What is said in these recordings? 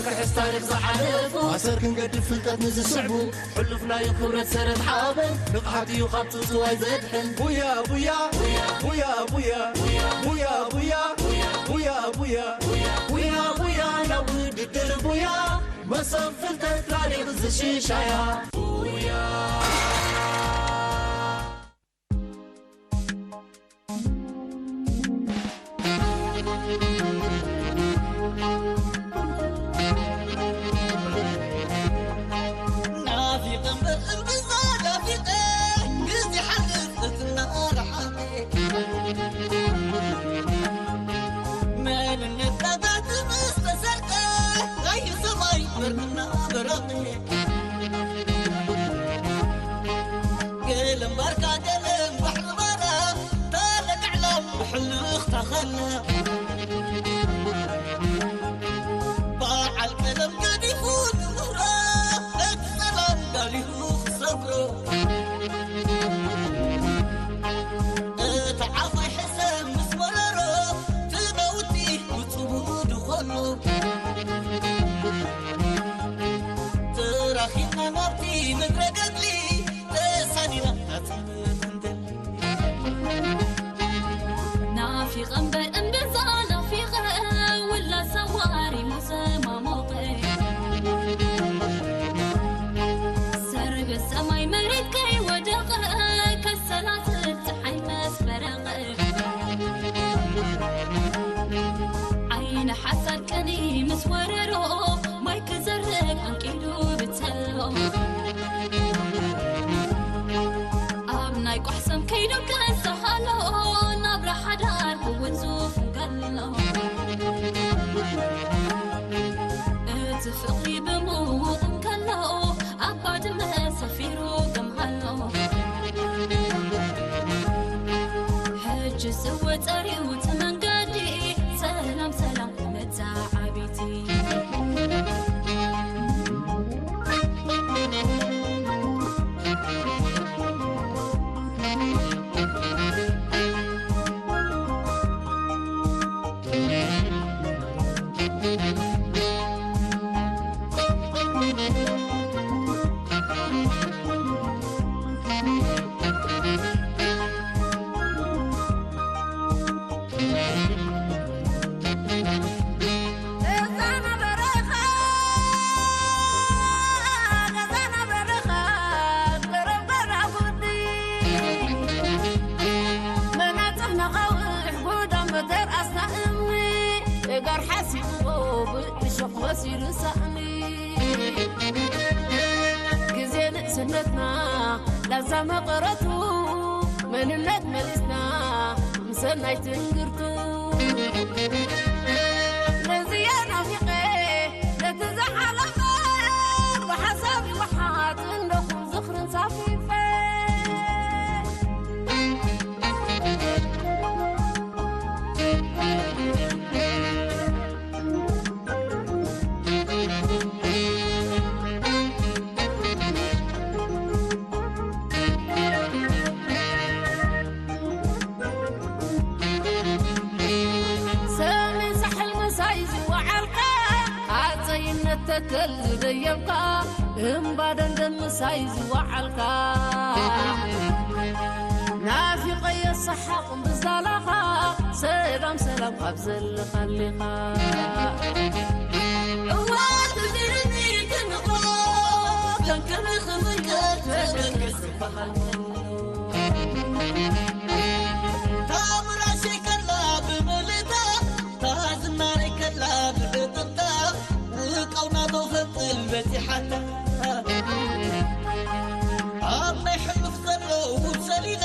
ክሕስ ታሪኽ ዝሓለፉ ኣሰር ክንገድፍ ፍልጠት ንዝስዕቡ ሕሉፍ ናይ ክብረት ሰረት ሓበን ንቕሓት እዩ ካብ ጽውጽዋይ ዘድሕን። ቡያ ቡያ ቡያ ቡያ ቡያ ቡያ ቡያ ቡያ ቡያ ቡያ ቡያ ናብ ውድድር ቡያ መሶብ ፍልጠት ታሪኽ ዝሽሻያ ቡያ። ናፊቐ እምበር እምብዛ ናፊቐ፣ ግዜ ሓልፍ እናረሓቐ። መንነት ናታት ምስ ተሰርቀ፣ ናይ ሰማይ በርና በራቐ። ገለ እምበርካ ገለ እምባሕሪ ባራ፣ ታለቃዕላ ብሕልኽ ታኸላ። በዓል ቀለም ገዲፉ ንምህሮ፣ ነቲ ጸላም ጋሊሁ ክሰብሮ። እቲ ዓባይ ሕሰም ምስ መረሮ፣ ትነውቲ ብጽቡቕ ድኾኑ። ተራኺብና ናብቲ ምድረ ገድሊ፣ ተሳኒና ናጽነት ክንደሊ። ናፊቐ እምበር እምብዛ ናፊቐ፣ ውላድ ሰዋሪ ሙሰማሞቐ። ሰርበ ሰማይ መሬት ከይወደቐ፣ ከሰላት ፀሓይ ምስ በረቐ። ዓይኒ ሓሳድ ቅኒ ምስ ወረሮ፣ ማይ ክዘርግ ኣንቂዱ ብተሎ። ኣብ ናይ ቋሕሰም ከይዱ ከሳሃሎ፣ ናብራ ሓዳር ክወጹ እንከሎ። እቲ ፍቕሪ ብምዉቕ እንከሎ፣ ኣብ ባድመ ሰፊሩ ከም ሃሎ። ሕጂ ዝወጸር እዩ እቲ መንገዲ፣ ሰላም ሰላም መጻ ዓቢቲ። መናጽር ነኻውሕ ጉዳም መተር ኣስና እምኒ እጋር ሓሲብዎ ብእሾኽ መሲሉ ሳእኒ ግዜ ንእስነትና ላዛ መቐረቱ መንነት መሊስና ምሰናይ ትንግርቱ ነዚያ ናፊቐ ነቲ ዝሓለፈ ብሓሳብ ይወሓጥ እንደኹም ዝኽርን ሳፊፈ ሰሜን ሳሕል ምሳይ ዝወዓልካ፣ ኣፀይነት ተከል ዝደየብካ፣ እምባ ደንደን ምሳይ ዝወዓልካ። ናፊቐዮ ሰሓቕ ብዛላኻ፣ ሰላም ሰላም ካብ ዘለኻሌኻ። እዋ ትዝርኒ ክንኾ፣ ከንክን ክምልከት ተደግስ በሃል። ታምራሸይ ከላ ብምልእታ፣ ታዝማረይ ከላ ብዕጥቕታ፣ ውቃውና ዶ ፈጥል በጺሓታ። ኣብ ናይ ሕሉፍ ዘሎ ውብ ሰሊና፣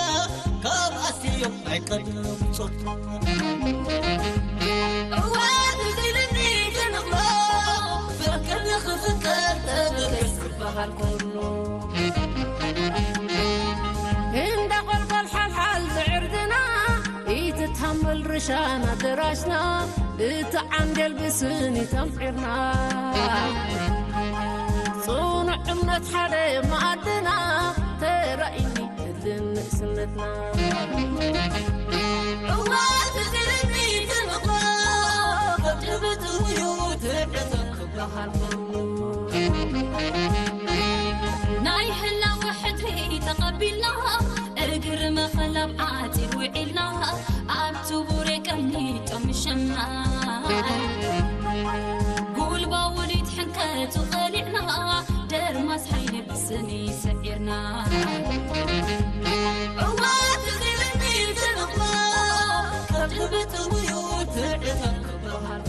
ካብ ኣስዮም ናይ ቀደም ጾታ። እዋ ትዝልኒ ክንኽሎ፣ ፍቅር ንኽፍቀር ተበገስ ክበሃል ከሎ። እንዳ ቆልቆል ሓልሓል ዝዕርድና፣ ኢትታመል ርሻና ደራሽና፣ እቲ ዓንዴል ብስኒ ተምዒርና። ጽኑዕ እምነት ሓደ መኣድና፣ ተራኢኒ እድን ንእስነትና። እዋ ትዝርኒ ትንኽሎ፣ ቅድሚ ትውዩ ትዕዘብ ናይ ህላወ ሕድሪ ተቐቢልና፣ እግሪ መኸላብ ዓፂድ ውዒልና፣ ኣብቲ ውሬ ቀኒጦም ምሸና። ጉልባ ውሊት ሕንከቱ ቀሊዕና፣ ደርማስ ሓይሊ ብስኒ ሰዒርና። እዋት ክልኒ ትንቕሎ፣ ካብ ድርበ ጥውዩ ትዕተብ ክበሃል።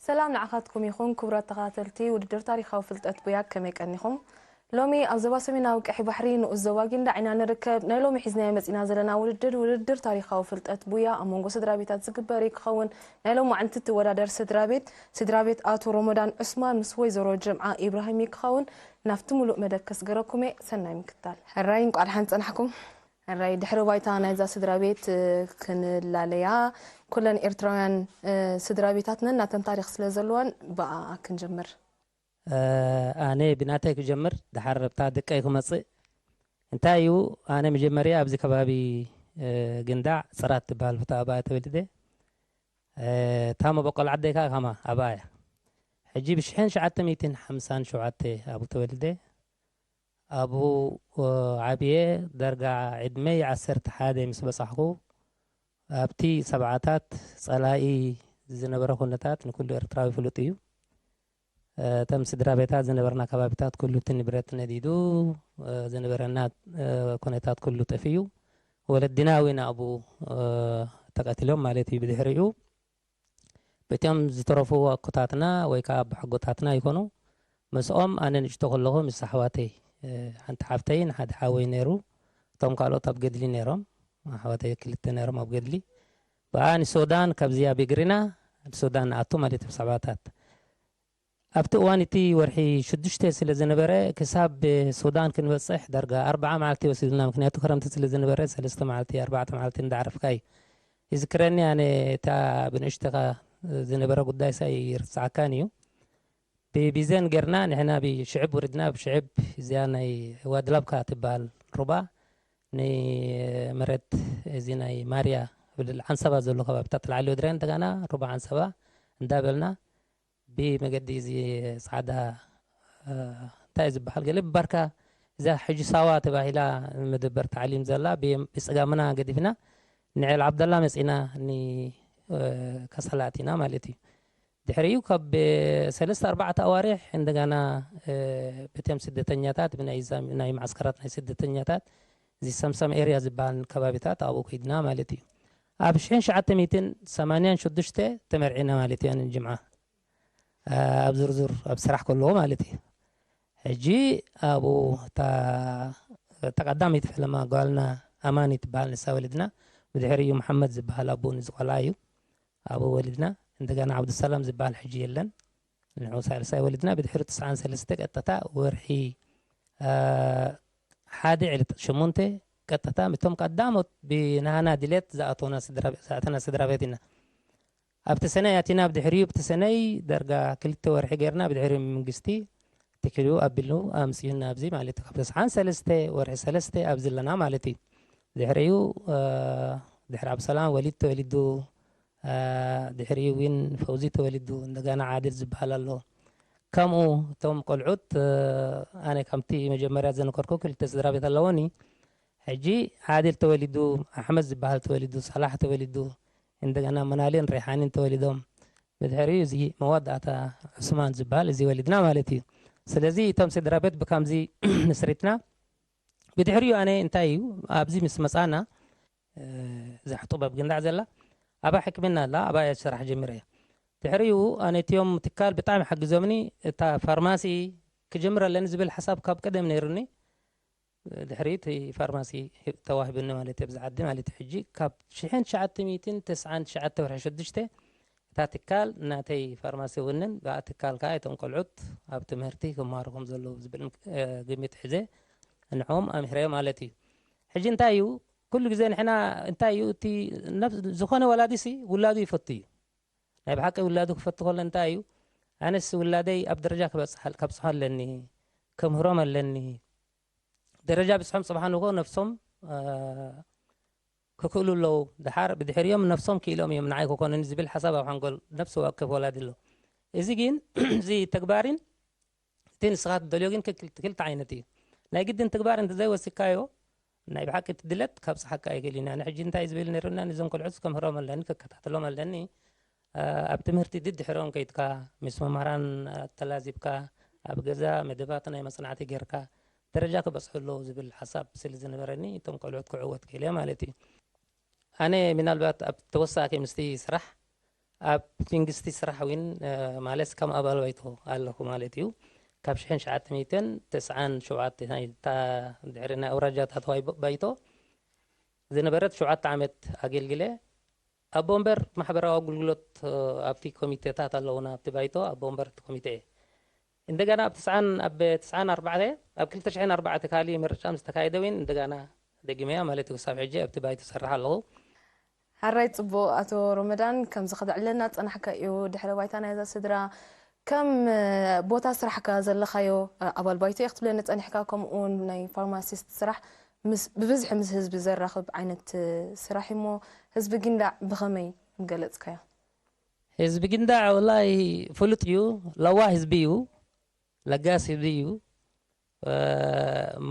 ሰላም ንዓኻትኩም ይኹን ክቡራት ተኸታተልቲ ውድድር ታሪኻዊ ፍልጠት ቡያ፣ ከመይ ቀኒኹም? ሎሚ ኣብ ዞባ ሰሜናዊ ቀይሕ ባሕሪ ንኡስ ዞባ ጊንዳዕ ኢና ንርከብ። ናይ ሎሚ ሒዝናዮ መጺና ዘለና ውድድር፣ ውድድር ታሪኻዊ ፍልጠት ቡያ ኣብ መንጎ ስድራ ቤታት ዝግበር እዩ ክኸውን። ናይ ሎማዓንቲ እትወዳደር ስድራ ቤት፣ ስድራ ቤት ኣቶ ሮሞዳን ዑስማን ምስ ወይዘሮ ጀምዓ ኢብራሂም እዩ ክኸውን። ናብቲ ሙሉእ መደብ ከስገረኩም እየ። ሰናይ ምክትታል። ሕራይ፣ እንቋዕ ደሓን ጸናሕኩም። ሕራይ፣ ድሕሪ ባይታ ናይዛ ስድራ ቤት ክንላለያ፣ ኩለን ኤርትራውያን ስድራ ቤታትነን ናተን ታሪኽ ስለ ዘለወን ብኣኣ ክንጅምር። ኣነ ብናተይ ክጀምር፣ ድሓር ኣብታ ደቀይ ክመጽእ። እንታይ እዩ፣ ኣነ መጀመርያ ኣብዚ ከባቢ ግንዳዕ ጽራት ትበሃል ቦታ ኣብኣ ተወሊደ። እታ መበቆል ዓደይ ከኣ ካማ ኣብኣ እያ። ሕጂ ብሽሕን ትሽዓተ ሚእትን ሓምሳን ሸውዓተ ኣብኡ ተወሊደ። ኣብኡ ዓብየ፣ ዳርጋ ዕድመይ ዓሰርተ ሓደ ምስ በጻሕኩ፣ ኣብቲ ሰብዓታት ጸላኢ ዝነበረ ኩነታት ንኩሉ ኤርትራዊ ፍሉጥ እዩ። እቶም ስድራ ቤታት ዝነበርና ከባቢታት ኩሉ እቲ ንብረት ነዲዱ፣ ዝነበረና ኩነታት ኩሉ ጠፊኡ፣ ወለድና እውን ኣብኡ ተቐቲሎም ማለት እዩ። ብድሕሪኡ በቶም ዝተረፉ ኣኮታትና ወይ ከዓ ኣቦሓጎታትና ይኾኑ። ምስኦም ኣነ ንእሽቶ ከለኹ ምስ ኣሕዋተይ፣ ሓንቲ ሓፍተይን ሓደ ሓወይ ነይሩ። እቶም ካልኦት ኣብ ገድሊ ነይሮም። ኣሕዋተይ ክልተ ነይሮም ኣብ ገድሊ። ብኣ ንሱዳን ካብዚኣ ብእግርና ንሱዳን ንኣቱ ማለት እዩ ብሰብዓታት። ኣብቲ እዋን እቲ ወርሒ ሽዱሽተ ስለ ዝነበረ ክሳብ ሱዳን ክንበፅሕ ዳርጋ ኣርብዓ መዓልቲ ወሲዱና። ምክንያቱ ክረምቲ ስለ ዝነበረ ሰለስተ መዓልቲ ኣርባዕተ መዓልቲ እንዳዕረፍካ እዩ። ይዝክረኒ ኣነ እታ ብንእሽተኻ ዝነበረ ጉዳይ ሳይ ይርስዓካን እዩ። ብቢዘን ጌርና ንሕና ብሽዕብ ውርድና ብሽዕብ እዚኣ ናይ ዋድላብካ ትበሃል ሩባ ንመረት እዚ ናይ ማርያ ብልል ዓንሰባ ዘሎ ከባብታት ላዕሊ ወድረ እንደጋና ሩባ ዓንሰባ እንዳበልና ብመገዲ እዚ ጻዕዳ እንታይ ዝበሃል ገለ ብባርካ እዛ ሕጂ ሳዋ ተባሂላ መደበር ታዕሊም ዘላ ብጸጋምና ገዲፍና ንዕል ዓብደላ መጺና ንከሰላ ኣቲና ማለት እዩ። ድሕሪኡ ካብ ሰለስተ ኣርባዕተ ኣዋርሕ እንደገና በቶም ስደተኛታት ብናይ ማዓስከራት ናይ ስደተኛታት እዚ ሰምሰም ኤርያ ዝበሃል ከባቢታት ኣብኡ ከይድና ማለት እዩ። ኣብ ሽሕን ትሽዓተ ሚእትን ሰማንያን ሽዱሽተ ተመርዒና ማለት እዩ። ኣንን ጅምዓ ኣብ ዝርዙር ኣብ ስራሕ ከለዎ ማለት እዩ። ሕጂ ኣብኡ እታ ቀዳመይቲ ፈለማ ጓልና ኣማኒ ትበሃል ንሳ ወሊድና። ብድሕሪኡ መሓመድ ዝበሃል ኣቦኡ ንዚ ቆልዓ እዩ። ኣብኡ ወሊድና። እንደገና ዓብዱሰላም ዝበሃል ሕጂ የለን። ንዑ ሳልሳይ ወሊድና። ብድሕሪ ትስዓን ሰለስተ ቀጥታ ወርሒ ሓደ ዕለት ሸሞንተ ቀጥታ እቶም ቀዳሞት ብናህና ድሌት ዝኣተና ስድራ ቤት ኢና። ኣብቲ ሰነይ ኣቲና ብድሕሪኡ ኣብቲ ሰነይ ዳርጋ ክልተ ወርሒ ጌርና ብድሕሪ መንግስቲ ትኪሉ ኣቢሉ ኣምፅኡና ኣብዚ ማለት እዩ። ካብ ተስዓን ሰለስተ ወርሒ ሰለስተ ኣብዚ ኣለና ማለት እዩ። ድሕሪኡ ድሕሪ ኣብሰላም ወሊድ ተወሊዱ ድሕሪኡ እውን ፈውዚ ተወሊዱ እንደገና ዓድል ዝበሃል ኣሎ። ከምኡ እቶም ቆልዑት ኣነ ከምቲ መጀመርያ ዘነከርኩ ክልተ ስድራ ቤት ኣለዎኒ። ሕጂ ዓድል ተወሊዱ፣ ኣሕመድ ዝበሃል ተወሊዱ፣ ሳላሕ ተወሊዱ፣ እንደገና መናሌን ሬሓንን ተወሊዶም። ብድሕሪኡ እዚ መወዳእታ ዑስማን ዝበሃል እዚ ወሊድና ማለት እዩ። ስለዚ እቶም ስድራ ቤት ብከምዚ ምስሪትና። ብድሕሪኡ ኣነ እንታይ እዩ ኣብዚ ምስ መጻና እዛ ሕጡብ ኣብ ግንዳዕ ዘላ ኣብኣ ሕክምና ኣላ ኣብኣ እያ ስራሕ ጀሚረ እያ። ድሕሪኡ ኣነ እቲኦም ትካል ብጣዕሚ ሓጊዞምኒ እታ ፋርማሲ ክጀምር ኣለኒ ዝብል ሓሳብ ካብ ቀደም ነይሩኒ። ድሕሪ እቲ ፋርማሲ ተዋሂቡኒ ማለት ኣብዚ ዓዲ ማለት ሕጂ ካብ ሽሕን ትሽዓተ ሚእትን ተስዓን ትሽዓተ ወርሒ ሽዱሽተ እታ ትካል ናተይ ፋርማሲ ውንን ብኣ ትካል ከዓ እቶም ቆልዑት ኣብ ትምህርቲ ክመሃሩ ከም ዘለዉ ዝብል ግምት ሕዘ ንዕኦም ኣምሂረዮ ማለት እዩ። ሕጂ እንታይ እዩ ኩሉ ግዜ ንሕና እንታይ እዩ እቲ ዝኾነ ወላዲሲ ውላዱ ይፈቱ እዩ። ናይ ብሓቂ ውላዱ ክፈቱ ከሎ እንታይ እዩ? ኣነስ ውላደይ ኣብ ደረጃ ክበጽሓ-፣ ከብጽሖ ኣለኒ፣ ከምህሮም ኣለኒ። ደረጃ ብጽሖም ጽባሕ ንግሆ ነፍሶም፣ እ፣ ክክእሉ ኣለዉ። ደሓር ብድሕሪኦም ነፍሶም ክኢሎም እዮም፣ ንዓይ ክኾኑኒ ዝብል ሓሳብ ኣብ ሓንጎል ነፍሲ ወከፍ ወላዲ ኣሎ። እዚ ግን፣ እዚ ተግባርን እቲ ንስኻ ትደልዮ ግን ክልተ፣ ክልተ ዓይነት እዩ። ናይ ግድን ትግባር እንተዘይወሲካዮ፣ ናይ ብሓቂ እቲ ድለት ካብ ጸሓካ ኣይክእልን እዩ። ንሕጂ እንታይ ዝብል ነይሩና፣ ነዞም ቆልዑት ከምህሮም ኣለኒ፣ ክከታተሎም ኣለኒ። እ፣ ኣብ ትምህርቲ ድድሕሮም ከይድካ፣ ምስ መምህራን ኣተላዚብካ፣ ኣብ ገዛ መደባት ናይ መጽናዕቲ ጌርካ፣ ደረጃ ክበጽሑ ኣለዉ ዝብል ሓሳብ ስለ ዝነበረኒ፣ እቶም ቆልዑት ክዕወት ክኢለ ማለት እዩ። ኣነ ምናልባት ኣብ ተወሳኺ ምስቲ ስራሕ፣ ኣብ መንግስቲ ስራሕ እውን፣ እ፣ ማለት ከም ኣባል ባይቶ ኣለኹ ማለት እዩ። ካብ ሽሕን ትሽዓተ ሚእትን ተስዓን ሸውዓተ ናይ እታ ድሕሪ ናይ ኣውራጃታት ባይ-፣ ባይቶ ዝነበረት ሸውዓተ ዓመት ኣገልግለ። ኣቦ ወንበር ማሕበራዊ ኣገልግሎት፣ እ፣ ኣብቲ ኮሚቴታት ኣለዉና፣ ኣብቲ ባይቶ ኣቦ ወንበር እቲ ኮሚቴ እየ። እንደገና ኣብ ትስዓን፣ ኣብ ትስዓን ኣርባዕተ፣ ኣብ ክልተ ሽሕን ኣርባዕተ ካልእ ምርጫ ምስ ተካየደ እውን እንደገና ደጊመያ ማለት እዩ። ክሳብ ሕጂ ኣብቲ ባይቶ እሰርሕ ኣለኹ። ሓራይ ጽቡቕ ኣቶ ሮመዳን፣ ከምዚ ከተዕልለና ዝጸናሕካ እዩ ድሕረ ባይታ ናይዛ ስድራ። ከም፣ እ፣ ቦታ ስራሕካ ዘለኻዮ፣ እ፣ ኣባል ባይቶ ኢኻ ክትብለኒ ጸኒሕካ፣ ከምኡ እውን ናይ ፋርማሲስት ስራሕ ምስ፣ ብብዝሒ ምስ ህዝቢ ዘራኽብ ዓይነት፣ እ፣ ስራሕ እሞ፣ ህዝቢ ጊንዳዕ ብኸመይ ምገለጽካዮ? ህዝቢ ጊንዳዕ ወላሂ ፍሉጥ እዩ፣ ለዋህ ህዝቢ እዩ፣ ለጋስ ህዝቢ እዩ። እ፣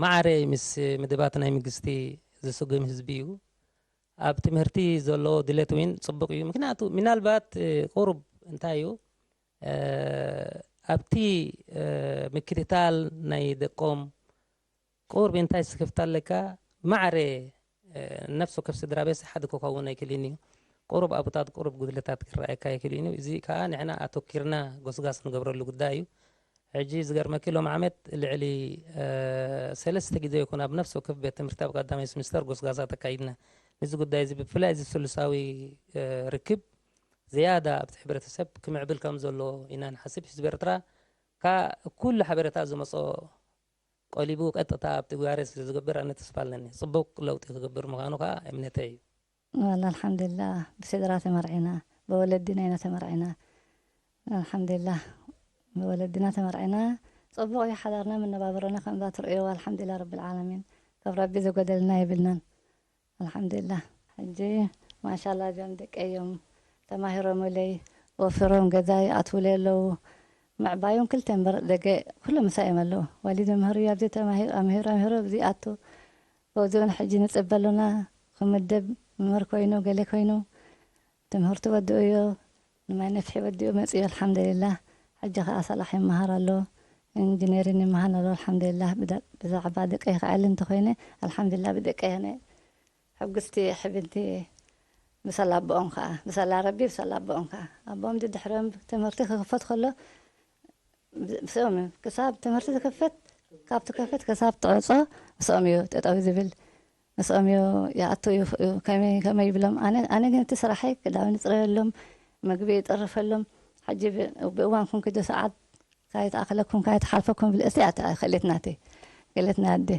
ማዕረ ምስ መደባት ናይ መንግስቲ ዝስጉም ህዝቢ እዩ። ኣብ ትምህርቲ ዘሎ ድሌት እውን ጽቡቕ እዩ። ምክንያቱ ምናልባት፣ እ፣ ቁሩብ እንታይ እዩ፣ እ፣ ኣብቲ፣ እ፣ ምክትታል ናይ ደቆም ቁሩብ እንታይ ስክፍታ ኣለካ፣ ማዕረ፣ እ፣ ነፍሲ ወከፍ ስድራ ቤት ሓደ ክኸውን ኣይክእልን እዩ። ቁሩብ ኣቦታት ቁሩብ ጉድለታት ክረኣየካ ይክእል እዩ። እዚ ከኣ ንሕና ኣተኪርና ጎስጋስ ንገብረሉ ጉዳይ እዩ። ሕጂ ዝገርመኪ ሎም ዓመት ልዕሊ፣ እ፣ ሰለስተ ግዜ ይኹን ኣብ ነፍሲ ወከፍ ቤት ትምህርቲ ኣብ ቀዳማይ ስሚስተር ጎስጋሳት ኣካይድና። ነዚ ጉዳይ እዚ ብፍላይ እዚ ስሉሳዊ፣ እ፣ ርክብ ዝያዳ ኣብቲ ሕብረተሰብ ክምዕብል ከም ዘሎ ኢና ንሓስብ። ህዝቢ ኤርትራ ከኣ ኩሉ ሓበሬታ ዝመጾ ቆሊቡ ቀጥታ ኣብቲ ግባሬ ስለ ዝገብር ኣነ ተስፋ ኣለኒ። ጽቡቕ ለውጢ ክገብር ምዃኑ ከኣ እምነተይ እዩ። ዋላ ኣልሓምዱሊላህ ብስድራ ተመርዒና፣ ብወለድና ኢና ተመርዒና። ኣልሓምዱሊላህ ብወለድና ተመርዒና። ጽቡቕ እዩ ሓዳርና መነባብሮና ከምዛ ትርእይዎ ኣልሓምዱሊላህ ረብል ዓለሚን። ካብ ረቢ ዘጎደልና የብልናን። ኣልሓምዱሊላህ። ሕጂ ማሻላ እዞም ደቀይ እዮም ተማሂሮምለይ፣ ወፊሮም ገዛ ይኣትዉለይ ኣለዉ። ምዕባዮም ክልተ እምበር ደገ ኩሎም ምሳይ እዮም ኣለዉ። ወሊድ መምህር እዩ ኣብዚ ተማሂሩ ኣምሂሩ ኣምሂሩ ኣብዚ ኣቱ። በዚ እውን ሕጂ ንጽበ ኣሎና ክምደብ መምህር ኮይኑ ገለ ኮይኑ ትምህርቱ ወዲኡዮ። ንማይ ነፍሒ ወዲኡ መጺኡ ኣልሓምዱሊላህ። ሕጂ ከኣ ሰላሕ ይመሃር ኣሎ፣ ኢንጂነሪን ይመሃር ኣሎ ኣልሓምዱሊላህ። ብዳ-፣ ብዛዕባ ደቀይ ክዓሊ እንተኾይነ ኣልሓምዱሊላህ ብደቀይ ኣነ ሕጉስቲ ሕብንቲ ብሰላ ኣቦኦም ከኣ፣ ብሰላ ረቢ ብሰላ ኣቦኦም ከኣ። ኣቦኦም ድድሕሮም ትምህርቲ ክኽፈት ከሎ ብ-፣ ብስኦም እዩ። ክሳብ ትምህርቲ ዝኽፈት፣ ካብ ትከፈት ክሳብ ትዕጾ ምስኦም እዩ ጠጠው ዝብል። ምስኦም እዩ ይኣቱ እዩ፣ ከመይ፣ ከመይ ይብሎም። ኣነ፣ ኣነ ግን እቲ ስራሐይ ክዳውንቲ ይጽረየሎም፣ ምግቢ ይጠርፈሎም። ሕጂ ብ-፣ ብእዋንኩም ክዱ ሰዓት ካይትኣኽለኩም፣ ካይትሓልፈኩም ብል፣ እዚኣ እታ ክእለት ናተይ፣ ክእለት ናይ ኣደ።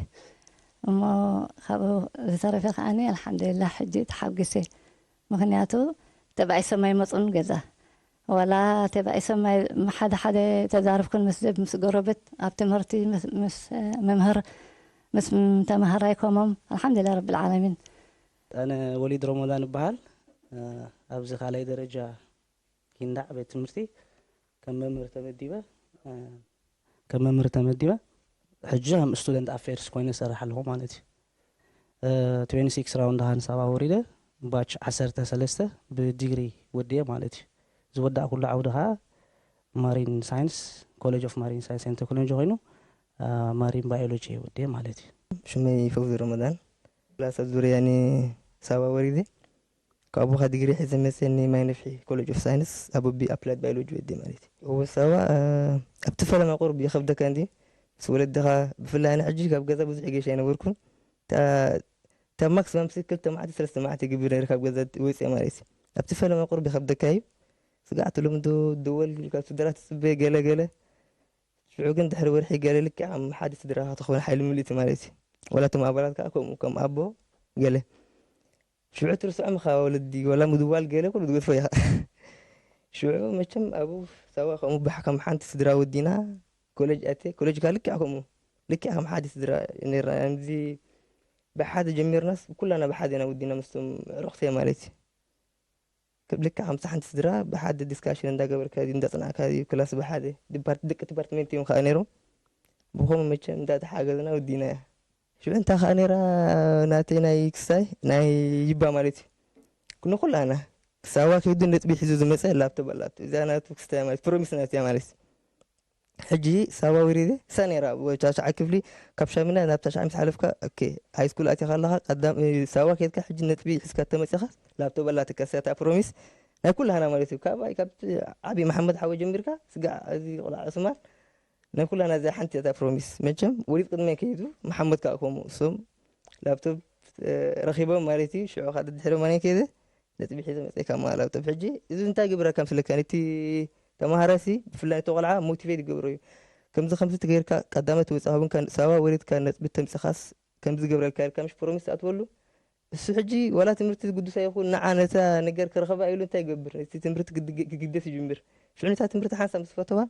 እሞ ካብኡ ዝተረፈ ከዓኒ ኣልሓምዱሊላህ ሕጂ ተሓጒሰ። ምኽንያቱ ተባኢሶም ኣይመጹን ገዛ። ዋላ ተባኢሶም ኣይ-፣ ሓደ ሓደ ተዛርብኩን ምስ ደብ፣ ምስ ጎረበት ኣብ ትምህርቲ ምስ፣ ምስ መምህር፣ ምስ ተማሃራይ ኮሞም፣ ኣልሓምዱሊላህ ረብል ዓለሚን። ኣነ ወሊድ ረመዳን እበሃል። ኣብዚ ካልኣይ ደረጃ ጊንዳዕ ቤት ትምህርቲ ከም መምህር ተመዲበ፣ እ፣ ከም መምህር ተመዲበ፣ ሕጂ ከም ስቱደንት ኣፌርስ ኮይነ እሰርሕ ኣለኹ ማለት እዩ። እ፣ ትዌንቲ ሲክስ ራውንድ ሃንሳባ ወሪደ፣ ባች ዓሰርተ ሰለስተ ብዲግሪ ወዲየ ማለት እዩ። ዝወዳእኩሉ ዓውዲ ኸዓ ማሪን ሳይንስ፣ ኮሌጅ ኦፍ ማሪን ሳይንስ ኤንድ ቴክኖሎጂ ኮይኑ፣ እ፣ ማሪን ባዮሎጂ ወዲየ ማለት እዩ። ሽመይ ፈውዚ ረመዳን፣ ላሳ ዙርያኒ ሳባ ወሪደ። ካብኡ ኸዓ ዲግሪ ሒዘ መፅየ ኒ ማይ ነፍሒ ኮሌጅ ኦፍ ሳይንስ ኣበቢ ኣፕላይድ ባዮሎጂ ወዲ ማለት እዩ። እወ ሳባ፣ እ፣ ኣብቲ ፈለማ ቁሩብ ይኸብደካ እንዲ ምስ ወለድኻ፣ ብፍላይ ኣነ ሕጂ ካብ ገዛ ብዙሕ ይገሽ ኣይነበርኩን። እታ፣ እታ ማክሲማም ሲ ክልተ መዓልቲ ሰለስተ መዓልቲ ይግብር ነይረ ካብ ገዛ ወፅየ ማለት እዩ። ኣብቲ ፈለማ ቁሩብ ይኸብደካ እዩ። ስጋዕ ትሎም ዶ ደወል ካብ ስድራ ትፅበ ገለ ገለ። ሽዑ ግን ድሕሪ ወርሒ ገለ ልክዕ ከም ሓደ ስድራኻ ትኸውን ሓይሊ ምልእቲ ማለት እዩ። ዋላ እቶም ኣባላት ከዓ ከምኡ ከም ኣቦ ገለ። ሽዑ ትርስዖም ኢኻ ወለዲ፣ ዋላ ምድዋል ገለ ኩሉ ትገድፎ ኢኻ። ሽዑ መቸም ኣብኡ ሳዋ ከምኡ ብሓ-፣ ከም ሓንቲ ስድራ ወዲና ኮሌጅ ኣትየ። ኮሌጅ ከኣ ልክዕ ከምኡ፣ ልክዕ ከም ሓንቲ ስድራ ነርና። ከምዚ ብሓደ ጀሚርናስ ኩላና ብሓደ ኢና ወዲና ምስቶም ኣዕሩኽተይ ማለት እዩ። ከም ልክዕ ከምቲ ሓንቲ ስድራ ብሓደ ዲስካሽን እንዳገበርካ ድዩ፣ እንዳጽናዕካ ድዩ፣ ክላስ ብሓደ፣ ዲፓርት-፣ ደቂ ዲፓርትመንት እዮም ከኣ ነይሮም። ብኸምኡ መቸም እንዳተሓገዝና ወዲናያ። ሽዑ እንታይ ከኣ ነይራ ናተይ ናይ ክስታይ ናይ ይባ ማለት እዩ። ንኹላና ክሳዋ ከይዱ ነጥቢ ሒዙ ዝመጸ ላፕቶፕ ኣላቶ። እዚኣ ናቱ ክስታይ ማለት ፕሮሚስ ናትያ ማለት እዩ። ሕጂ ሳዋ ወሪደ፣ እሳ ነይራ ኣብ ታሽዓይ ክፍሊ፣ ካብ ሻምናይ ናብ ታሽዓይ ምስ ሓለፍካ፣ ኦኬ፣ ሃይ ስኩል ኣቲኻ ኣለኻ፣ ቀዳም-፣ እ፣ ሳዋ ከይድካ ሕጂ ነጥቢ ሒዝካ ተመጺኻ፣ ላፕቶፕ ኣላትካ፣ እሳ እታ ፕሮሚስ ናይ ኩላህና ማለት እዩ። ካባይ፣ ካብቲ ዓቢ መሓመድ ሓወ ጀሚርካ፣ ስጋዕ እዚ ቆልዓ ዑስማን፣ ናይ ኩላና እዚኣ ሓንቲ እያ እታ ፕሮሚስ። መቸም ወሊድ ቅድመይ ከይዱ፣ መሓመድ ከኣ ከምኡ፣ እሶም ላፕቶፕ፣ እ፣ ረኺቦም ማለት እዩ። ሽዑ ከኣ ደድሕሪ ማን ከይደ፣ ነጥቢ ሒዘ መጸ ካብ መቓል ኣብ ጥብ። ሕጂ እዚ እንታይ ግብረካ ምስለካ፣ ነቲ ተማሃራሲ ብፍላይ ነቲ ቆልዓ ሞቲቬት ይገብሮ እዩ። ከምዚ ከምዚ ትገይርካ ቀዳመ ትወጽእ፣ ሃቡንካ ሳዋ ወሪድካ ነጥቢ ተምጽኻስ ከምዚ ገብረልካ ኢልካ ምሽ ፕሮሚስ ትኣትወሉ። እሱ ሕጂ ዋላ ትምህርቲ ዝግዱስ ኣይኹን፣ ንዓ ነታ ነገር ክረኸባ ኢሉ እንታይ ይገብር? ነቲ ትምህርቲ ክግደስ ይጅምር። ሽዑ ነታ ትምህርቲ ሓንሳብ ምስ ፈተዋ፣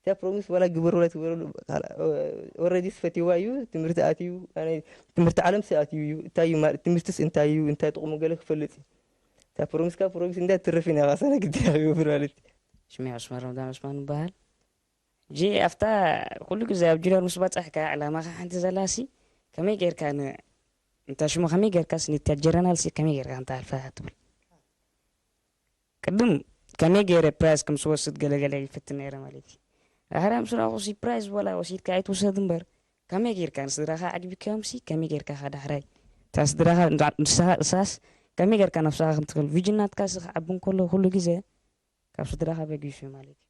እቲኣ ፕሮሚስ ዋላ ግበሩ ዋላ ትግበረሉ፣ ኦረዲ ፈትዋ እዩ። ትምህርቲ ኣትዩ፣ ኣነ ትምህርቲ ዓለም ሲ ኣትዩ እዩ። እንታይ እዩ ማለት ትምህርትስ እንታይ እዩ፣ እንታይ ጥቕሙ ገለ ክፈልጥ እዩ። እታ ፕሮሚስካ ፕሮሚስ እንዳ ትርፍ ኢና ካሳና ግዲ ይብር ማለት እዩ። ሽሜ ኣስመሮም ዳመስማን ይበሃል። ጂ ኣፍታ ኩሉ ግዜ ኣብ ጁኒየር ምስ በጻሕካ ዕላማኻ ሓንቲ ዘላሲ ከመይ ጌርካ ን-፣ እንታ ሽሙ ከመይ ጌርካ ስኒታ ጀረናል ሲ ከመይ ጌርካ እንተኣልፋ ትብል። ቅድም ከመይ ገይረ ፕራይዝ ከም ዝወስድ ገለገለ ይፍትን ነይረ ማለት እዩ። ዳሕራይ ምስ ረኣኹ ሲ ፕራይዝ ወላ ወሲድካ ኣይትውሰድ እምበር፣ ከመይ ጌርካ ንስድራኻ ኣዕጊብካዮም ሲ ከመይ ጌርካ ኻ ዳሕራይ እታ ስድራኻ ንሳ-፣ ንስኻ፣ ንሳስ ከመይ ጌርካ ነብስኻ ከም ትኽእል ቪጅን ናትካ ሲ ክዓቢ እንከሎ ኩሉ ግዜ ካብ ስድራኻ በጊሱ እዩ ማለት እዩ።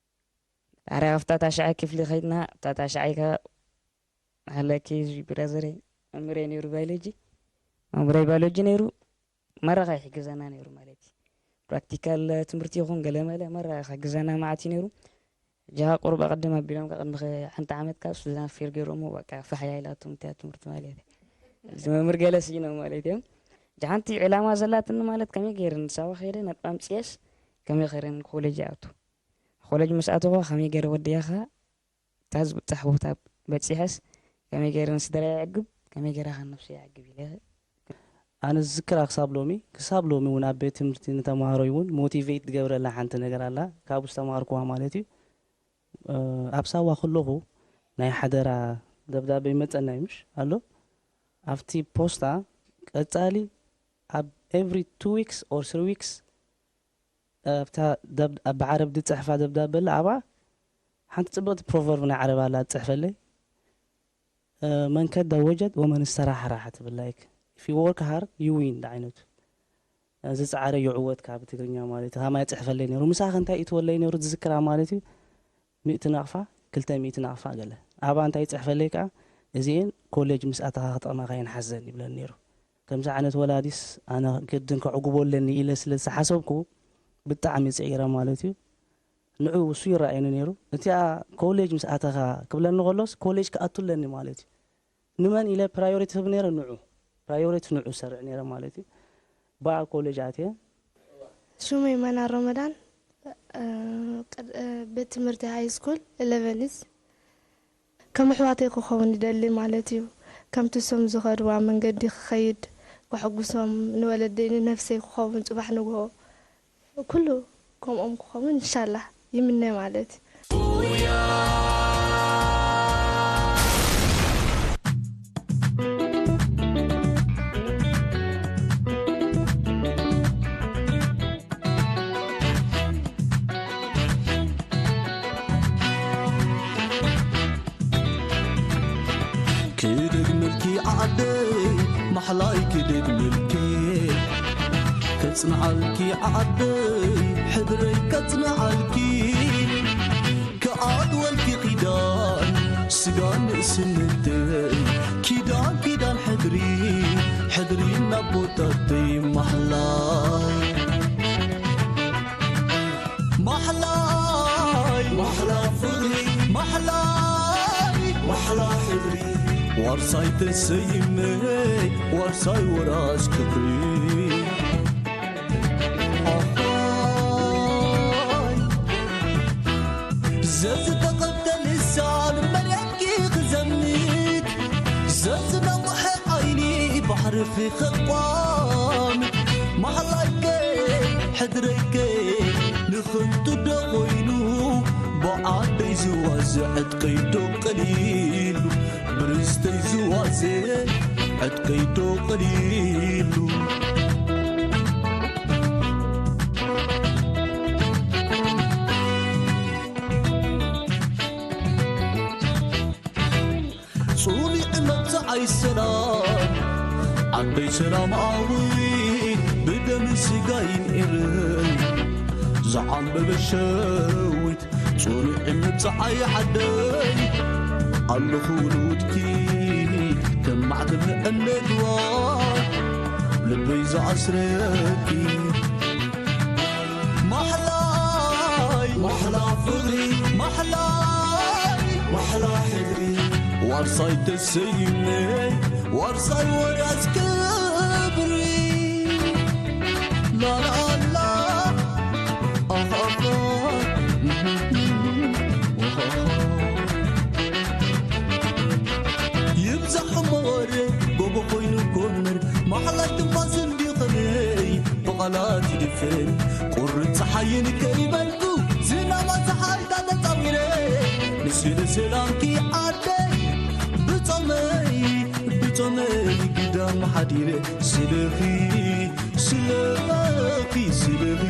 ዳሕራይ ኣብታ ታሽዓይ ክፍሊ ኸይድና፣ ኣብታ ታሽዓይ ከ ሃለኪ እዚ ብራዘረይ መምህረይ ነይሩ ባዮሎጂ፣ መምህረይ ባዮሎጂ ነይሩ። መረኻ ይሕግዘና ነይሩ ማለት እዩ። ፕራክቲካል ትምህርቲ ይኹን ገለ መለ መረኻ ክሕግዘና መዓት እዩ ነይሩ። ሕጂ ቁሩብ ኣቐድም ኣቢሎም ካብ ቅድሚ ኸ-፣ ሓንቲ ዓመት ካብ ሱዳን ፌር ገይሮሞ በቃ ፋሕ ኢላቶም እቲኣ ትምህርቲ ማለት እዩ። እዚ መምህር ገለ ስኢኖም ማለት እዮም። ሕጂ ሓንቲ ዕላማ ዘላትኒ ማለት ከመይ ገይረ ንሳዋ ከይደ ነጥቢ ኣምፅኤስ ከመይ ገይረ ኮሌጅ ይኣቱ። ኮሌጅ ምስ ኣተኹ ከመይ ገይረ ወዲያኻ እታ ዝብጻሕ ቦታ በጺሐስ ከመይ ገይረ ንስድራይ የዕግብ፣ ከመይ ገይረ ከ ነብሰይ የዕግብ ኢለ። ኣነ ዝዝክራ ክሳብ ሎሚ፣ ክሳብ ሎሚ እውን ኣብ ቤት ትምህርቲ ንተማሃሮይ እውን ሞቲቬት ትገብረላ ሓንቲ ነገር ኣላ፣ ካብኡ ዝተማሃርኩዋ ማለት እዩ። እ፣ ኣብ ሳዋ ከለኹ ናይ ሓደራ ደብዳቤ ይመጸና እዩ፣ ምሽ ኣሎ? ኣብቲ ፖስታ ቀጻሊ ኣብ ኤቭሪ ቱ ዊክስ ኦር ስሪ ዊክስ ኣብታ ደብ-፣ ኣብ ዓረብ ዝጽሕፋ ደብዳበ ኣላ፣ ኣብኣ ሓንቲ ጽብቕቲ ፕሮቨርብ ናይ ዓረብ ኣላ ትጽሕፈለይ። እ፣ "መን ከደ ወጀድ ወመን እስተራሐ ራሐ" ትብል፣ ላይክ፣ "If you work hard, you win" ዝዓይነቱ። እ፣ "ዝጸዓረ ይዕወት" ካብ ትግርኛ ማለት እዩ። ከማይ ይጽሕፈለይ ነይሩ። ምሳኸ እንታይ ይእትወለይ ነይሩ ዝዝክራ ማለት እዩ። ሚእቲ ናቕፋ፣ ክልተ ሚእቲ ናቕፋ ገለ። ኣብኣ እንታይ ይጽሕፈለይ ከኣ፣ "እዚኤን ኮሌጅ ምስ ኣተኻ ክጠቕማኻ እየን ሓዘን" ይብለኒ ነይሩ። ከምዚ ዓይነት ወላዲስ ኣነ ግድን ከዕጉቦ ኣለኒ ኢለ ስለ ዝሓሰብኩ ብጣዕሚ ጽዒረ ማለት እዩ። ንዑ እሱ ይረኣየኒ ነይሩ። እቲኣ ኮሌጅ ምስ ኣተኻ ክብለኒ ከሎስ ኮሌጅ ክኣቱ ኣለኒ ማለት እዩ። ንመን ኢለ ፕራዮሪቲ ህብ ነይረ? ንዑ። ፕራዮሪቲ ንዑ ሰርዕ ነይረ ማለት እዩ። ብኣ ኮሌጅ ኣትየ። ሽመይ መና ረመዳን፣ እ፣ ቅድ-፣ እ፣ ቤት ትምህርቲ ሃይ ስኩል ኢለቨን ኢዝ። ከም ኣሕዋተይ ክኸውን ይደሊ ማለት እዩ። ከምቲ እሶም ዝኸድዋ መንገዲ ክኸይድ፣ ከሐጉሶም፣ ንወለደይ ንነፍሰይ ክኸውን ጽባሕ ንግሆ ኩሉ ከምኦም ክኸውን እንሻላህ ይምነ ማለት እዩ። ክደግመልኪ ዓደይ ማሕላይ ክደግመልኪ፣ ከጽንዓልኪ ዓደይ ሕድረይ ከጽንዓልኪ፣ ክኣትወልኪ ኪዳን ስጋ ንእስነተይ፣ ኪዳን ኪዳን ሕድሪ፣ ሕድሪ ናቦታተይ ማሕላ። ማሕላይ ማሕላ ፍቕሪ ማሕላይ ማሕላ ሕድሪ ዋርሳይ ተሰይመ ዋርሳይ ወራስ ክብሪ። ኣሃይ ዘዝተቐብተ ልሳን መርያምኪ ክዘምት፣ ዘዝነቕሐ ዓይኒ ባሕርኺ ክቋምት፣ ማሕላይከ ሕድረይከ ንኽንቱ ዶ ኾይኑ፣ ብዓደይ ዝዋዘ ዕጥቀይ ዶ ቀሊሉ፣ ብርስተይ ዝዋዘ ዕጥቀይ ዶ ቀሊሉ። ጽኑዕ መብጽዓይ ሰላም፣ ዓደይ ሰላማዊት፣ ብደም ስጋይን ኤርን ዝዓምበበ ሸዊት። ጽኑዕ መብጽዓይ ዓደይ፣ ኣለኹ ልውጥኪ፣ ከም ማዕተብ ንዕነግባ፣ ልበይ ዝኣስረኪ። ማሕላይ፣ ማሕላ ፍቕሪ፣ ማሕላይ፣ ማሕላ ሕድሪ፣ ዋርሳይ ተሰይመ፣ ዋርሳይ ወራስ ክብሪ። ላላላ፣ ኣሃሃ፣ ኣሃሃ። ይብዛሕ እሞ ወረ፣ ጎቦ ኮይኑ ጎመር፣ ማሕላይ ትንፋስ እንዲ ኸመይ ብቓላት ይድፈን። ቁርን ጸሓይን ከይበልኩ፣ ዝናባት ጸሓይ ተጻዊረ፣ ንስለ ሰላምኪ ዓደይ፣ ብጾመይ፣ ብጾመይ ግዳም ሓዲረ፣ ስለኺ፣ ስለኺ፣ ስለኺ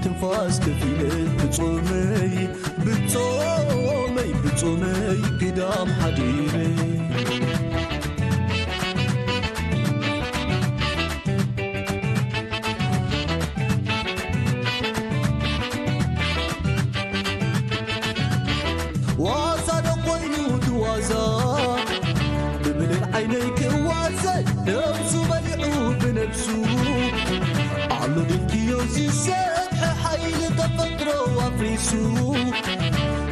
ትንፋስ ከፊለ፣ ብጾመይ፣ ብጾመይ፣ ብጾመይ ግዳም ሓዲረ። ዋዛ ዶ ኮይኑ ትዋዛ፣ ብብሌን ዓይነይ ክዋዘ፣ ነብሱ በሊዑ ብነብሱ። ኣሎ ድልክዮ ዝሰብሐ ሓይሊ ተፈጥሮ ኣፍሪሱ።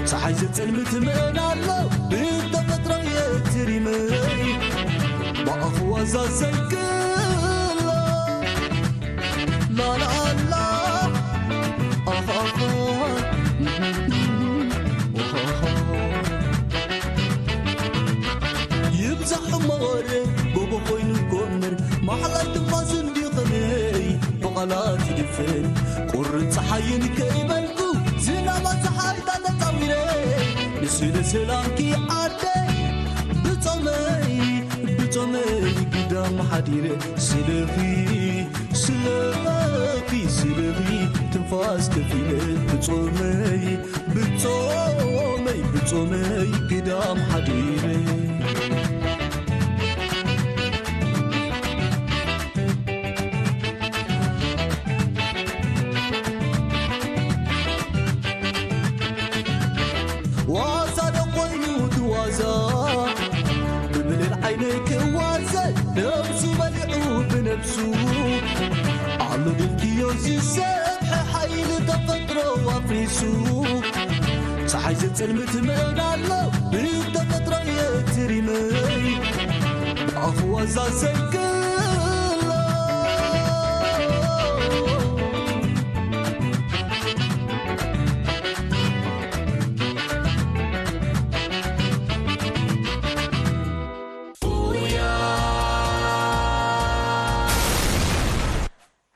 ጸሓይ ዘጸልምት ምእን ኣሎ፣ ብተፈጥሮ እየ ትሪመይ። ብኣፍ ዋዛ ዘይክሎ። ላላላ፣ ኣሃሃ፣ ኣሃሃ። ይብዛሕ እሞ ወረ፣ ጎቦ ኮይኑ ጎመር፣ ማሕላይ ትንፋስ እንዲ ኸመይ ብቓላት ይድፈን። ቁርን ጸሓይን ከይበልኩ፣ ዝናባት ጸሓይ ተጻዊረ፣ ንስለ ሰላምኪ ዓደይ፣ ብጾመይ፣ ብጾመይ ግዳም ሓዲረ፣ ስለኺ፣ ስለኺ፣ ስለኺ ትንፋስ ከፊለ፣ ብጾመይ፣ ብጾመይ፣ ብጾመይ ግዳም ሓዲረ። ዋዛ ዶ ኮይኑ ትዋዛ፣ ብብሌን ዓይነይ ክዋዘ፣ ነብሱ በሊዑ ብነብሱ። ኣሎ ድልክዮ ዝሰብሐ ሓይሊ ተፈጥሮ ኣፍሪሱ። ጸሓይ ዘጸልምት ምእን ኣሎ፣ ብተፈጥሮ እየ ትሪመይ። ብኣፍ ዋዛ ዘይክሎ።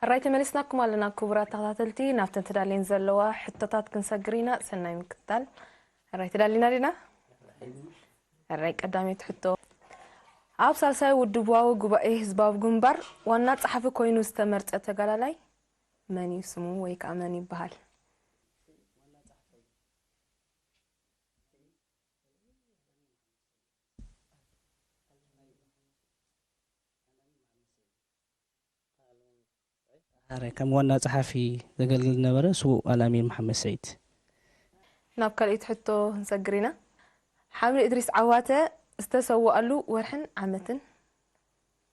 ሕራይ ተመሊስናኩም ኣለና ክቡራት ተኸታተልቲ። ናብተን ተዳልየን ዘለዋ ሕቶታት ክንሰግር ኢና። ሰናይ ምክትታል። ሕራይ ተዳሊና ዲና? ሕራይ ቀዳመይቲ ሕቶ። ኣብ ሳልሳይ ውድባዊ ጉባኤ ህዝባዊ ግንባር ዋና ጸሓፊ ኮይኑ ዝተመርጸ ተጋዳላይ መን እዩ ስሙ ወይ ከኣ መን ይበሃል? ኣረ፣ ከም ዋና ጸሓፊ ዘገልግል ነበረ ስዉእ ኣልኣሚን መሓመድ ሰዒድ። ናብ ካልኣይቲ ሕቶ ክንሰግር ኢና። ሓምድ እድሪስ ዓዋተ ዝተሰወኣሉ ወርሕን ዓመትን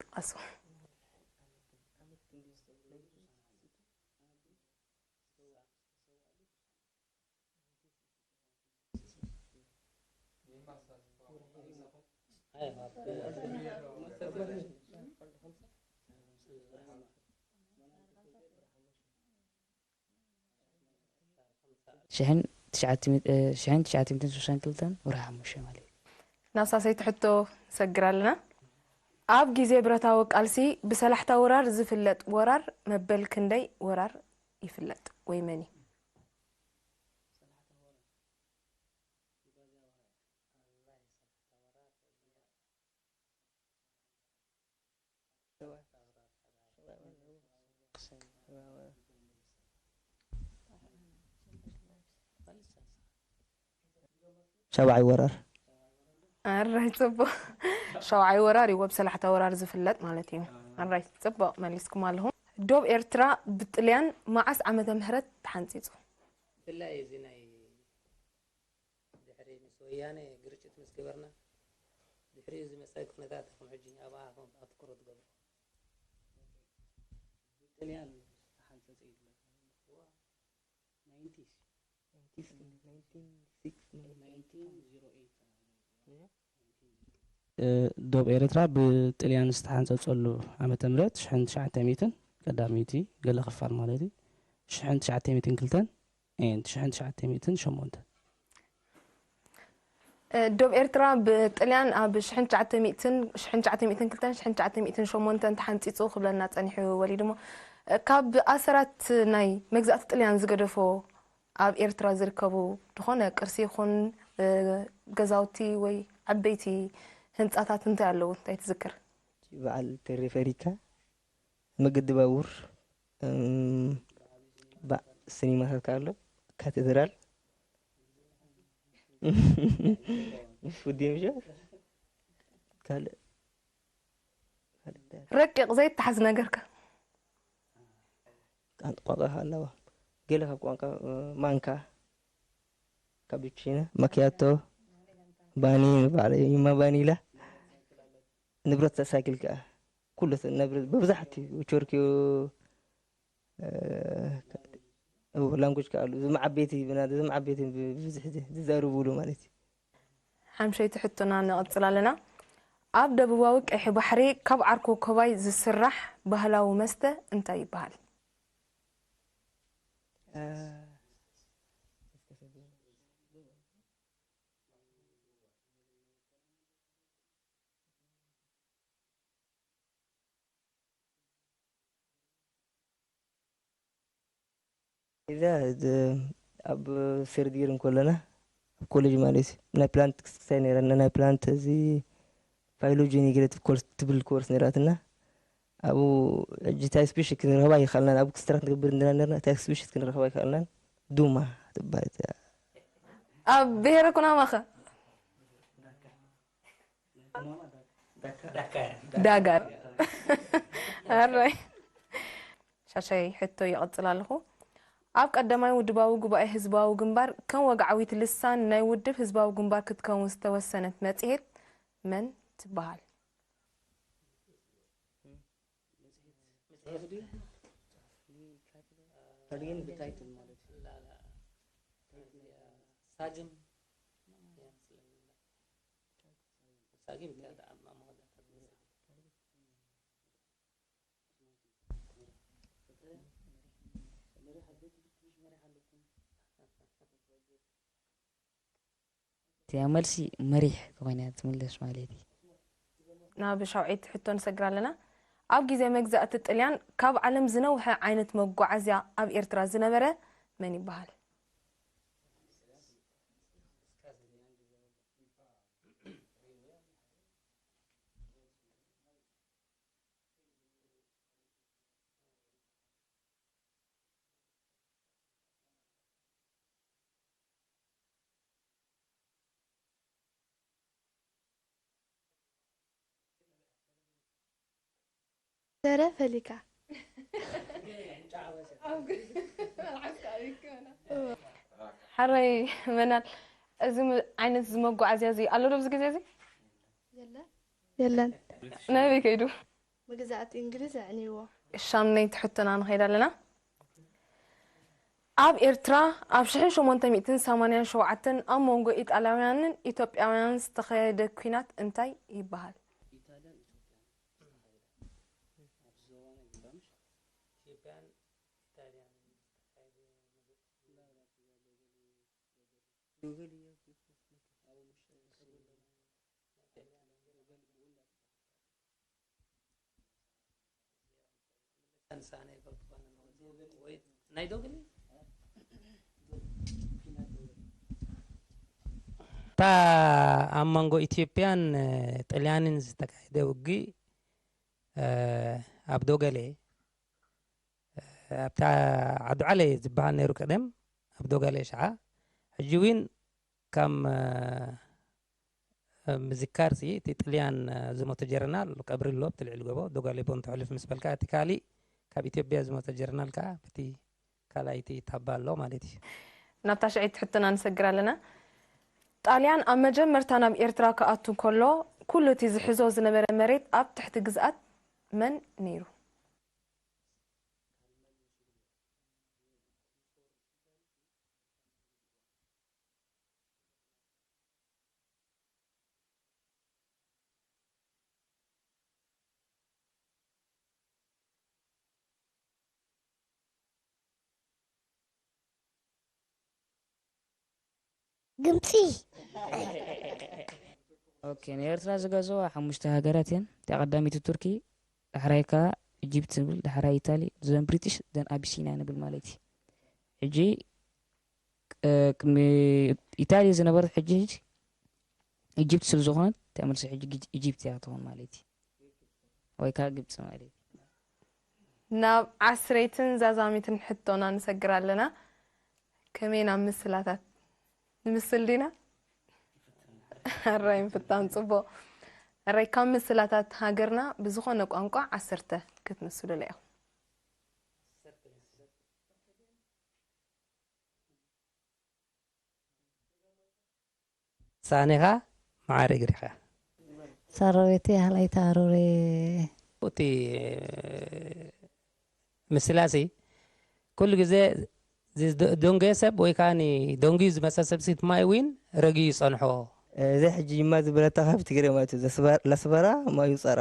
ጥቀሱ። ሽሕን ትሽዓተ ሚእቲ፣ እ፣ ሽሕን ትሽዓተ ሚእትን ሽዱሽተ ወርሒ ሓሙሽተ ማለት እዩ። ናብ ሳሰይቲ ሕቶ ንሰግር ኣለና። ኣብ ግዜ ብረታዊ ቃልሲ ብሰላሕታ ወራር ዝፍለጥ ወራር መበል ክንደይ ወራር ይፍለጥ ወይ መን እዩ? ሻብዓይ ወራር። ኣራይ ጽቡቕ። ሻብዓይ ወራር እዩ፣ ወብ ሰላሕታ ወራር ዝፍለጥ ማለት እዩ። ኣራይ ጽቡቕ መሊስኩም ኣለኹም። ዶብ ኤርትራ ብጥልያን መዓስ ዓመተ ምህረት ተሓንጺጹ? ብፍላይ እዚ ናይ ድሕሪ ምስ ወያነ ግርጭት ምስ ገበርና፣ ድሕሪኡ ዝመጸ ኩነታት ኢኹም ሕጂ ኣብኣ ኢኹም ኣትኩሮ ትገብሩ። ብጥልያን ዝተሓንጸጸ እዩ ዝብለካ ዘለኹ። ናይንቲስ፣ ናይንቲስ፣ ናይንቲን ዜሮ ኤይት። እ፣ ዶብ ኤርትራ ብጥልያን ዝተሓንጸጸሉ ዓመተ ምህረት ሽሕን ትሽዓተ ሚእትን፣ ቀዳመይቲ ገለ ክፋል ማለት እዩ፣ ሽሕን ትሽዓተ ሚእትን ክልተን፣ ኤንድ ሽሕን ትሽዓተ ሚእትን ሸሞንተን። እ፣ ዶብ ኤርትራ ብጥልያን ኣብ ሽሕን ትሽዓተ ሚእትን፣ ሽሕን ትሽዓተ ሚእትን ክልተን፣ ሽሕን ትሽዓተ ሚእትን ሸሞንተን ተሓንጺጹ ክብለና ጸኒሑ ወሊድ እሞ፣ እ፣ ካብ ኣሰራት ናይ መግዛእቲ ጥልያን ዝገደፎ ኣብ ኤርትራ ዝርከቡ ዝኾነ ቅርሲ ይኹን፣ እ፣ ገዛውቲ ወይ ዓበይቲ ህንጻታት እንታይ ኣለዉ? እንታይ ትዝክር? በዓል ቴሌፈሪካ፣ መገዲ ባቡር፣ እም፣ ባ-፣ ሲኒማታት ከኣ ኣሎ፣ ካቴድራል፣ ውዲም ሸ-፣ ካልእ፣ ካልእ እንታይ ኣሎ? ረቂቕ ዘይተሓዝ ነገርካ። ቃን-፣ ቋንቋ ከኣ ኣለዋ። ገለ ካብ ቋንቋ፣ እ፣ ማንካ፣ ካፑቺኖ፣ ማኪያቶ፣ ባኒ፣ በዓል ይማ ባኒ ኢላ። ንብረት ሳይክል ከኣ ኩሉ ተ-፣ ንብረት ብብዛሕቲ ቸርኪዮ፣ እ፣ ላንጉጅ ከኣ ኣሉ። እዞም ዓበይቲ ብና-፣ እዞም ዓበይቲ ብ-፣ ብብዝሒ ዝ-፣ ዝዛረብሉ ማለት እዩ። ሓምሸይቲ ሕቶና ንቕጽል ኣለና። ኣብ ደቡባዊ ቀይሕ ባሕሪ ካብ ዓርኮ ኮባይ ዝስራሕ ባህላዊ መስተ እንታይ ይበሃል? እ፣ እዛ፣ እ፣ ኣብ ሰርድ ይር እንከለና፣ ኣብ ኮሌጅ ማለት እዩ፣ ናይ ፕላንት ክስታይ ነይረና። ናይ ፕላንት እዚ ፋይሎጀኒ ገለ ትብል ኮርስ፣ ትብል ኮርስ ነይራትና። ኣብኡ ሕጂ እንታይ ስፔሽል ክንረኽባ ኣይከኣልናን። ኣብ ክስትራት ንገብር እንድና ነርና፣ እንታይ ስፔሽል ክንረኽባ ኣይከኣልናን። ዱማ ትበሃል እዚኣ። ኣብ ብሄረ ኩናማኸ? ዳጋር። ኣራይ። ሻሻይ ሕቶ ይቕጽል ኣለኹ። ኣብ ቀዳማይ ውድባዊ ጉባኤ ህዝባዊ ግንባር ከም ወግዓዊት ልሳን ናይ ውድብ ህዝባዊ ግንባር ክትከውን ዝተወሰነት መጽሔት መን ትበሃል? መጽሔት ድዩ? ካልእን ብታይትል ማለት እዩ። ሳጅም ሳጅም እቲኣ መልሲ መሪሕ ተኾይና እያ ትምለስ ማለት እዩ። ናብ ሻውዒት ሕቶ ንሰግር ኣለና። ኣብ ግዜ መግዛእቲ ጥልያን ካብ ዓለም ዝነውሐ ዓይነት መጓዓዝያ ኣብ ኤርትራ ዝነበረ መን ይበሃል? ደረ ፈሊካ። ሓረይ መናል፣ እዚ ዓይነት እዚ መጓዓዝያ እዚ ኣሎ ዶ ኣብዚ ግዜ እዚ? የለን። የለን። ናበይ ከይዱ? መግዛእቲ እንግሊዝ ኣዕንይዎ። ሻምነይቲ ሕቶና ንኸይድ ኣለና። ኣብ ኤርትራ ኣብ ሽሕን ሸሞንተ ሚእትን ሰማንያን ሸውዓተን ኣብ መንጎ ኢጣልያውያንን ኢትዮጵያውያንን ዝተኻየደ ኲናት እንታይ ይበሃል? ኢጣልያን ኢትዮጵያን ዝተኻየደ። ኣብዚ እዋን ግዳምሽ ኢትዮጵያን ኢጣልያን ዝተኻየደ። እታ ኣብ መንጎ ኢትዮጵያን ጥልያንን ዝተካየደ ውግእ ኣብ ዶገሌ ኣብታ ዓዱ ዓለ ዝበሃል ነይሩ ቀደም ኣብ ዶጋሌ ሸዓ ሕጂ እውን ከም ምዝካር ሲ እቲ ጥልያን ዝሞተ ጀረናል ቀብሪ ኣሎ ኣብቲ ልዕሊ ጎቦ ዶጋሌ ቦን ተሕልፍ ምስ በልካ እቲ ካሊእ ካብ ኢትዮጵያ ዝሞተ ጀረናል ከዓ በቲ ካልኣይቲ ታባ ኣሎ ማለት እዩ። ናብታ ሽዒት ሕቶና ንሰግር ኣለና። ጣልያን ኣብ መጀመርታ ናብ ኤርትራ ክኣቱ ከሎ ኩሉ እቲ ዝሕዞ ዝነበረ መሬት ኣብ ትሕቲ ግዝኣት መን ነይሩ? ግብፂ ኦኬ ንኤርትራ ዝገዝዋ ሓሙሽተ ሃገራት እየን። እቲኣ ቀዳመይቲ ቱርኪ፣ ዳሕራይ ከኣ ኢጅፕት ንብል፣ ዳሕራይ ኢታሊ፣ ዘን ብሪጢሽ፣ ዘን ኣቢሲንያ ንብል ማለት እዩ። ሕጂ ቅድሚ ኢታሊ ዝነበረት ሕጂ ኢጅፕት ስለ ዝኾነት እቲኣ መልሲ ሕጂ ኢጅፕት እያ ትኾን ማለት እዩ። ወይ ከኣ ግብፂ ማለት እዩ። ናብ ዓስረይትን ዛዛሚትን ሕቶና ንሰግር ኣለና። ከመይ ናብ ምስላታት ንምስል ዲና? ኣራይ ምፍታን ጽቡቕ። ኣራይ ካብ ምስላታት ሃገርና ብዝኾነ ቋንቋ ዓሰርተ ክትምስሉላ ኢኹም። ሳኔኻ መዓር እግሪኻ ሳሮቤቴ ሃላይታ ኣሮሬ እቲ ምስላሲ ኩሉ ግዜ ደንጎየ ሰብ ወይ ከዓ ደንጉዩ ዝመፀ ሰብ ሲት ማይ ዊን ረግዩ ይፀንሖ እዚ ሕጂ ይማ ዝበለታ ካብ ትግረ ማለት እዩ ለስበራ ማዩ ፀራ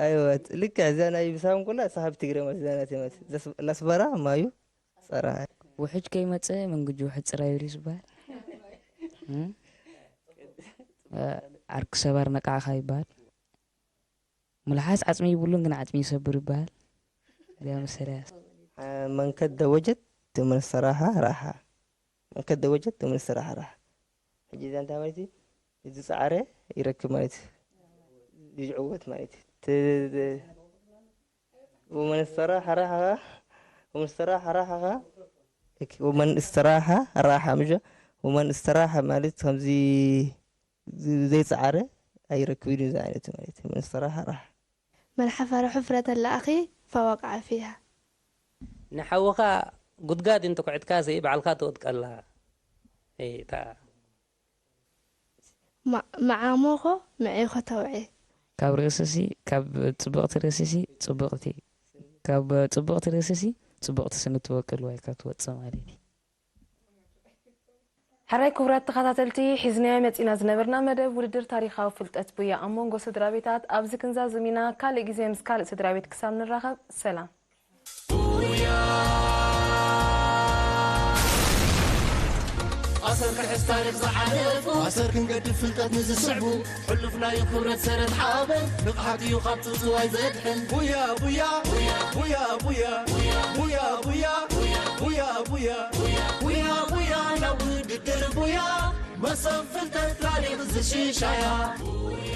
ኣይወት ልክዕ እዚኣ ናይ ብሳም ኩላ እሳ ካብ ትግረ ማለት እዚኣ ናተይ ማለት ለስበራ ማዩ ፀራ ውሕጅ ከይመፀ መንጉጂ ውሕጅ ፅራይ ይብሉ ዝበሃል ዓርኪ ሰባር ነቃዕኻ ይበሃል። ሙልሓስ ዓፅሚ ይብሉን ግን ዓፅሚ ይሰብር ይበሃል። እዚኣ መሰለያ። መንከት ደወጀት ትምን ሰራሓ ራሓ መንከት ደወጀት ትምን ሰራሓ ራሓ ሕጂ እዛ እንታይ ማለት እዩ? ዝፀዓረ ይረክብ ማለት እዩ። ዝዕወት ማለት እዩ። ት- ومن استراح راح ومن استراح راح ومن استراح راح مش ومن استراح ማለት ከምዚ ዘይፀዓረ ኣይረክብን እዩ ዝዓይነቱ ማለት እዩ። من استراح راح من حفر حفرة لأخيه فوقع فيها ንሓውኻ ጉድጋድ እንተኩዕትካሲ ባዕልካ ትወድቀላ እታ መዓሞኾ ምዒኾ ተውዒ። ካብ ርእስሲ ካብ ጽብቕቲ ርእስሲ ጽብቕቲ ካብ ጽብቕቲ ርእስሲ ጽብቕቲ ስኒ ትበቅል ዋይካ ትወጽእ ማለት እዩ። ሕራይ ክቡራት ተኸታተልቲ ሒዝናዮ መጺና ዝነበርና መደብ ውድድር ታሪኻዊ ፍልጠት ቡያ ኣብ መንጎ ስድራ ቤታት ኣብዚ ክንዛዝም ኢና። ካልእ ግዜ ምስ ካልእ ስድራ ቤት ክሳብ ንራኸብ ሰላም። ኣሰር ክሕዝ ታሪኽ ዝሓለፉ ኣሰር ክንገድፍ ፍልጠት ንዝስዕቡ ሕሉፍ ናይ ክብረት ሰረት ሓበን ንቕሓት እዩ ካብ ጽውጽዋይ ዘድሕን ቡያ ቡያ ቡያ ቡያ ቡያ ቡያ ቡያ ቡያ ቡያ ቡያ ቡያ ናብ ውድድር ቡያ መሰብ ፍልጠት ታሪኽ ዝሽሻያ ቡያ